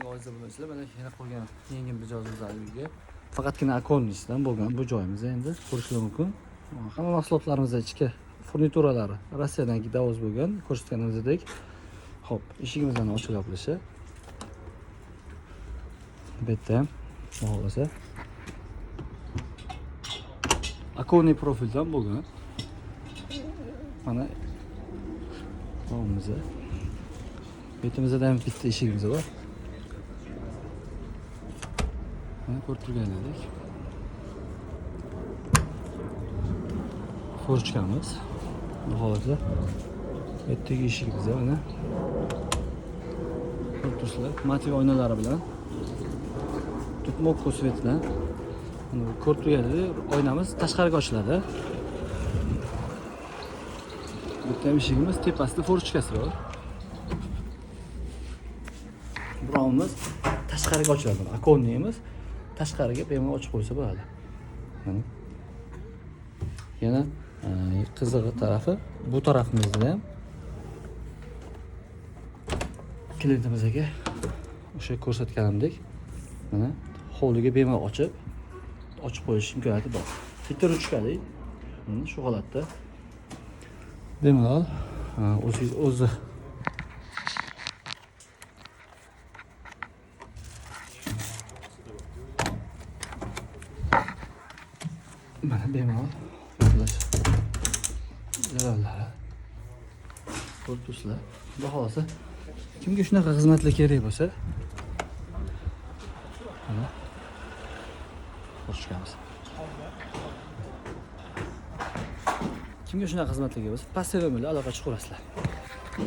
Bo'lsizlar, mana yana qurgan yangi mijozimiz uyga. Faqatgina оконныйsidan bo'lgan bu joyimiz endi ko'rishlar mumkin. Hamma mahsulotlarimiz ichki furnituralari Rossiyadan davoz bo'lgan, ko'rsatganimizdek. Xo'p, eshigimizni ochib yopilishi. Bu yerda ham xohlasa оконный profildan bo'lgan. Mana tomimiz. Betimizda ham bitta eshigimiz bor. Mana ko'rib turganingizdek. Forchkamiz. Bu holatda. Bu yerdagi eshigimiz mana. Ko'rib turibsizlar, motiv oynalari bilan. Tutmoq svetidan. Mana bu ko'rib turganingizdek oynamiz tashqariga ochiladi. Bu yerda ham eshigimiz tepasida forchkasi bor. Birovimiz tashqariga ochiladi. Оконныйimiz tashqariga bemalol ochib qo'ysa bo'ladi. Mana. Yana qizig'i tarafi bu tarafimizda ham klientimizga o'sha ko'rsatganimdek mana hovliga bemalol ochib qo'yish imkoniyati bor. Bitta ruchkali mana shu holatda bemalol o'zingiz o'zi mana bemalol yopilash jarayonlari ko'rib turibsizlar. Xudo xohlasa kimga shunaqa xizmatlar kerak bo'lsa mana ko'rishamiz. Kimga shunaqa xizmatlar kerak bo'lsa pastdagi nomerga aloqa chiqarasizlar.